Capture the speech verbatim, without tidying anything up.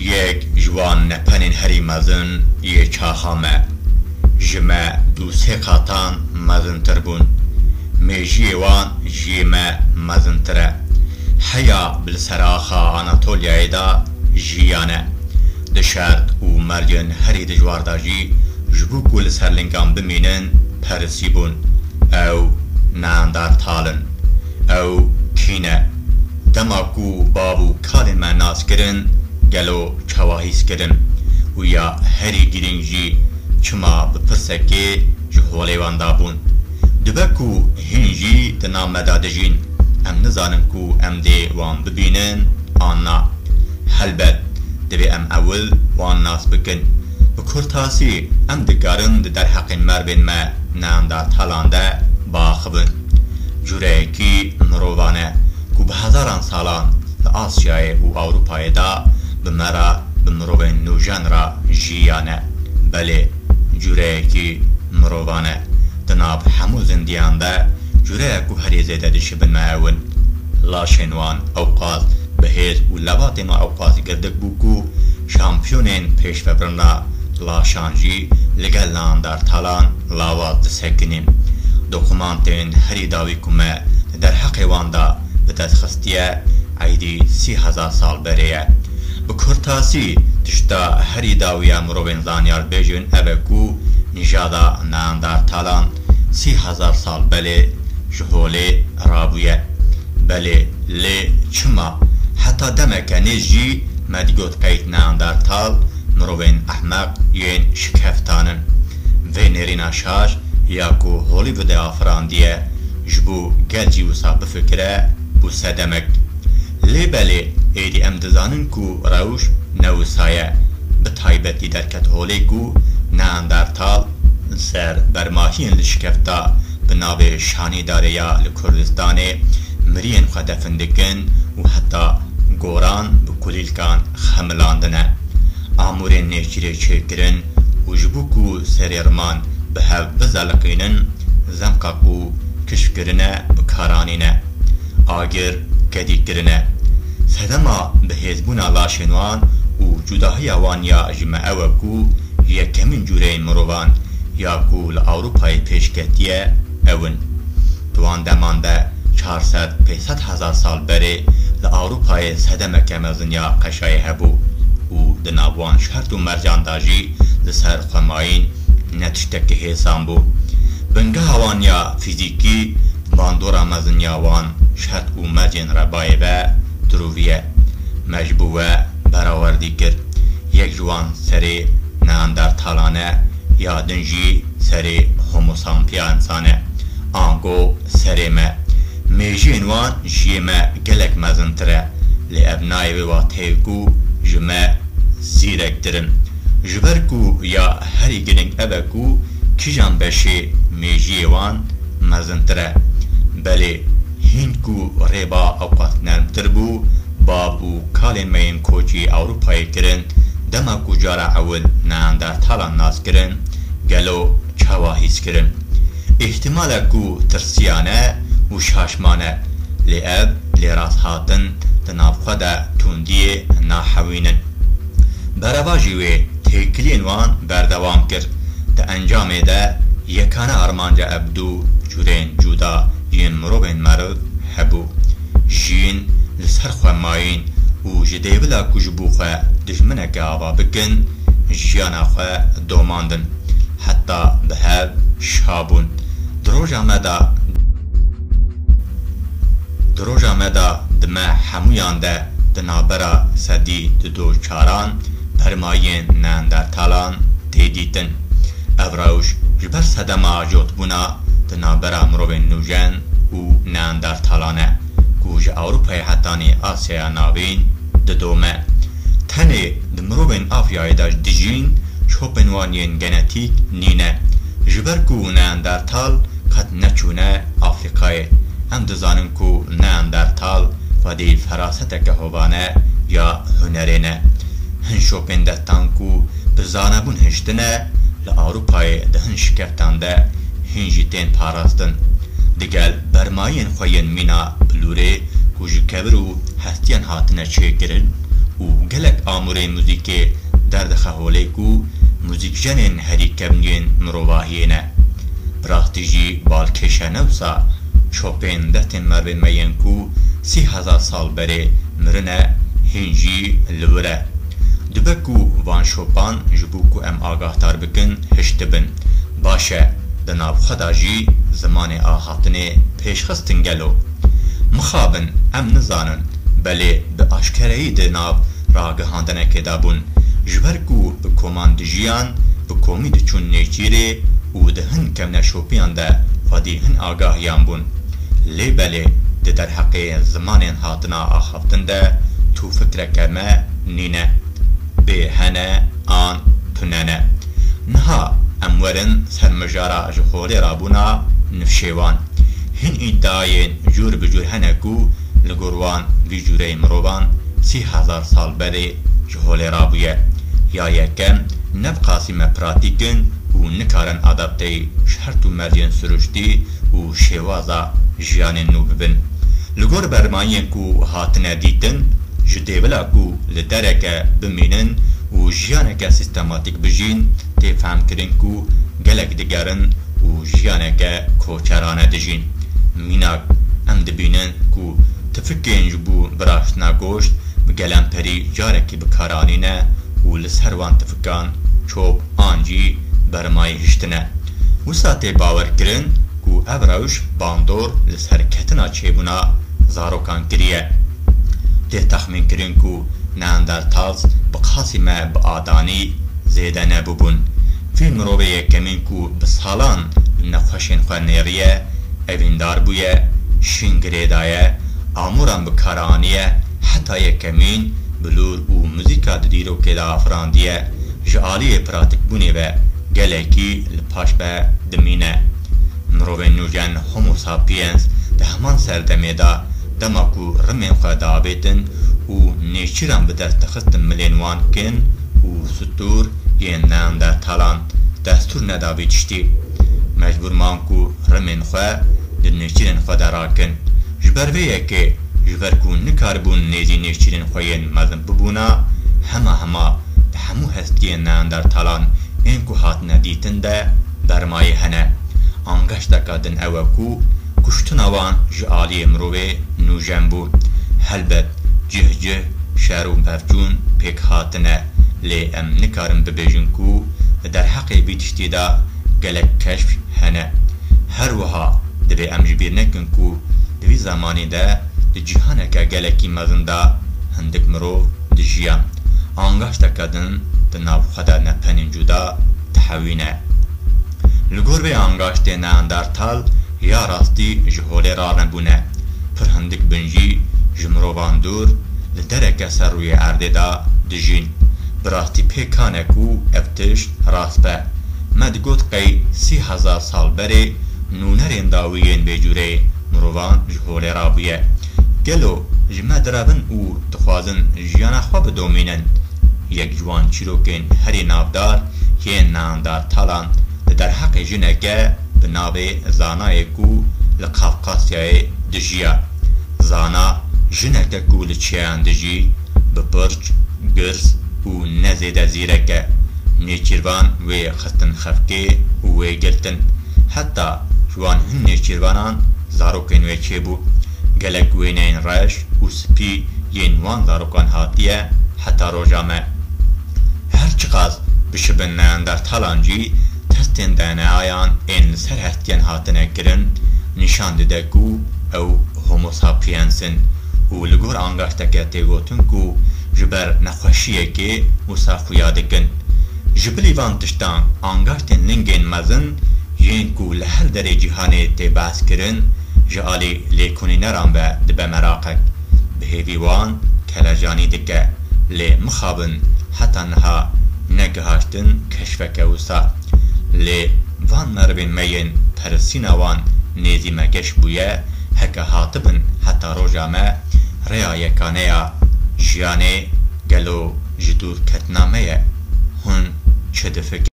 Yek ji wan nepenên herî mezin yê çaxa me. Ji me du sê qatan mezintir bûn. Mêjiyê wan ji yê me mezintir e. Heya bi li ser axa Anatolyayê de jiyane. Di şert û mercên herî dijwar de jî ji bo ku li ser lingan bimînin, perisîbûn. Ew Neandertal in. Ew kî ne? Dema ku bav û kalên me nas kirin, gelo çawa hîs kirin? Û ya herî girîng jî, çima bi pirsekê ji holê wan dabûn? Dibe ku hîn jî di nav me de dijîn, em nizanin ku em dê wan bibînin an na. Helbet, divê em ewil wan nas bikin. Bi kurtasî, em dikarin di derheqên mervên me Neandertalan de biaxivin. Cûreyekî mirovan e ku bi hezaran salan li Asyayê û Ewropayê de bi me re, bi mirovên nûjen re jiyane. Belê, cûreyekî mirovan e. Di nav hemû zindiyan de cûreya ku herî zêde dişibin me ew in. Laşên wan ewqas bi hêz û levatên wan ewqas girdik bû ku şampiyonên pêşvebirina laşan jî li gel Neandertalan lawaz disekinîn. Dokumantên herî dawî ku me di derheqê wan de bi dest xistiye, eydî sî hezar sal berê ye. Bi kurtasî, tişta herî dawî ya mirovên zanyar bêjin ev e ku nîjada Neandertalan sî hezar sal belê ji holê rabûye. Belê, lê çima? Heta demeke nêz jî me digot qeyd Neandertal mirovên ehmeq yên şikeftan in. Vê nêrîna şaş ya ku Hollywoodê afirandiye, ji bo gel jî wisa bifikire, bû sedemek. Lê belê, êdî em dizanin ku rewş ne wisa ye. Bi taybetî derket holê ku Neandertal li ser bermahiyên li şikefta bi navê Şanîdarê ya li Kurdistanê miriyên xwe defin dikin û heta goran bi kulîlkan xemilandine. Amûrên nêçîrê çêkirin û ji bo ku serê riman bi hev bizeliqînin, zemqaq û kişf kirine bi kar anîne. Agir kedî kirine. Sedema bihêzbûna laşên wan û cudahiya wan ya ji me ew e ku yekemîn cûreyên mirovan ya ku li Ewropayê pêş ketiye ew in. Di wan deman de çar sed pênc sed hezar sal berê li Ewropayê sedemeke mezin ya qeşayê hebû û di nav wan şert û mercan de jî li ser xwemayîn ne tiştekî hêsan bû. Bingeha wan ya fîzîkî bandora mezin ya wan şert û mercên rebayê ve diroviye. Me ji bo we berawerdî kir. Yek ji wan serê Neandertalan e, ya din jî serê Homo sapiensan e. Ango serê me. Mêjiyên wan ji yê me gelek mezintir e, lê ev nayê wê wateyê ku ji me zîrektir in. Ji ber ku ya herî girîng ev e ku kîjan beşê mêjiyê wan mezintir e. Belê, hîn ku rêba ewqas nermtir bû, bav û kalên me yên koçî Ewropayê kirin, dema ku cara ewil Neandertalan nas kirin, gelo çawa hîs kirin? Îhtimal e ku tirsiyane û şaşmane, lê ev lê rasthatin di nav xwe de tundiyê nahewînin. Berevajî wê têkiliyên wan berdewam kir. Di encamê de yekane armanca ev du cûrên cuda yên mirovên meriv hebû. Jiyîn li ser xwe mayîn û ji dêvila ku ji bo xwe dijmineke ava bikin, jiyana xwe domandin. Heta bi hev şa bûn. Di roja me de, di roja me de di me hemûyan de di navbera sedî dudo û çaran bermayiyên Neandertalan tê dîtin. Ev rewş ji ber sedema jotbûna di navbera mirovên nûjen û Neandertalan e, ku ji Ewropayê hetanî Asyaya Navîn didome. Tenê di mirovên Afrîkayê de dijîn, şopên wan yên genetîk nîne. Ji ber ku Neandertal qet neçûne Afrîkayê, em dizanin ku Neandertal xwedî feraseteke hovane ya hunerê ne. Hin şopên destan ku bi zanebûn hiştine, li Ewropayê di hin şikeftan de hîn jî tên parastin. Digel bermayiyên xwe yên mîna bilûrê ku ji kevir û hestiyên hatine çêkirin, û gelek amûrên muzîkê derdixe holê ku muzîkjenên herî kevniyên mirovahiyê ne. Bi rastî jî balkêş e, ne wisa Chopin destên merivên me yên ku sî hezar sal berê mirine, hîn jî li wir e. Dibe ku van şopan ji bo ku em agahdar bikin, hişt dibin. Baş e, di nav xwe de jî zimanê a hatinê pêşxistin gelo? Mixabin, em nizanin, belê bi aşkereyî di nav ragihandinekê de bûn. Ji ber ku bi koman dijiyan, bi komî diçûn nêçîrê û di hin kevneşopiyan de xwedî hin agahiyan bûn. Lê belê di derheqê zimanên hatina axaftin de tu fikreke me nîne. Bê hene an tune ne. Niha em werin ser mijara ji holê rabûna nifşê wan. Hin îdiayên cûr bi cûr hene ku li gor wan vî cûreyê mirovan sî hezar sal berê ji holê rabûye. Ya yekem, ne bi qasî me pratîk in û nikarin adapteyî şert û mercên siruştî û şêwaza jiyanên nû bibin. Li gor bermayiyên ku hatine dîtin, ji dêvila ku li dereke bimînin û jiyaneke sîstematîk bijîn, tê fehmkirin ku gelek digerin û jiyaneke koçerane dijîn. Mînak, em dibînin ku tifikên ji bo biraştina goşt bi gelemperî carekî bi kar anîne û li ser wan tifikan çop an jî bermayî hiştine. Wisa tê bawerkirin ku ev rewş bandor li serketina çêbûna zarokan kiriye. Tê texmînkirin ku Neanderthals bi qasî me bi adanî zêde nebûbûn. Vî mirovê yekemîn ku bi salan li nexweşên xwe nêriye, evîndar bûye, şîn girê daye, amûran bi kar aniye, heta yekemîn bilûr û muzîka di dîrokê de afirandiye, ji aliyê pratîkbûnê ve gelekî li paş ve dimîne. Mirovên nûjen Homo sapiens di heman serdemê de, dema ku rimên xwe diavêtin û nêçîran bi dest dixistin milên wan kin û stûr yên Neandertalan, destûr neda vî tiştî. Mecbûr man ku rimên xwe di nêçîrên xwe de rakin. Ji ber vê yekê, ji ber ku nikaribûn nêzî nêçîrên xwe yên mezin bibûna, hema hema di hemû hestiyên Neandertalan ên ku hatine dîtin de bermayî hene. Angaşteka din ew e ku kuştina wan ji aliyê mirovê nûjen bû. Helbet cih cih şer û pevçûn pêk hatine, lê em nikarin bibêjin ku di derheqê vî tiştî de gelek keşf hene. Her wiha divê em ji bîr nekin ku di vî zemanî de di cîhaneke gelekî mezin de hindik mirov dijiyan. Angaşteke din di nav xwe de nepenên cuda dihewîne. Li gor vê angaştê Neandertal ya rastî ji holê ranebûne. Pir hindik bin jî ji mirovan dûr li dereke ser rûyê erdê de dijîn. Bi rastî pêkan e ku ev tişt rast be. Me digot qey sî hezar sal berê nûnerên dawî yên vê cûreyê mirovan ji holê rabûye. Gelo ji me direvin û dixwazin jiyana xwe bidomînin? Yek ji wan çîrokên herî navdar yên Neandertalan di derheqê jineke bi navê Zanayê ku li Qafqasyayê dijiya. Zana jineke ku li çiyan dijî, bi pirç, girs û ne zêde zîrek e. Nêçîrvan wê xistin xefkê û wê girtin. Heta ji wan hin nêçîrvanan zarokên wê çêbû. Gelek wêneyên reş û spî yên wan zarokan hatiye heta roja me. Her çiqas bişibin Neandertalan jî, testên D N A-yan ên li ser hestiyên hatine kirin nîşan dide ku ew Homo sapiens in û li gor angaşteke tê gotin ku ji ber nexweşiyekê wisa xuya dikin. Ji bilî van tiştan, angaştên lingên mezin yên ku li her derê cîhanê tê behs kirin, ji alî lêkonîneran ve dibe meraqek. Bi hêvî wan kelecanî dike, lê mixabin heta niha negihaştin keşfeke wisa. Lê van merivên me yên perisîna wan nêzî me geş bûye, heke hatibin heta roja me, rêya yekane ya jiyanê gelo ji dûrketina me ye? Hûn çi difikirin?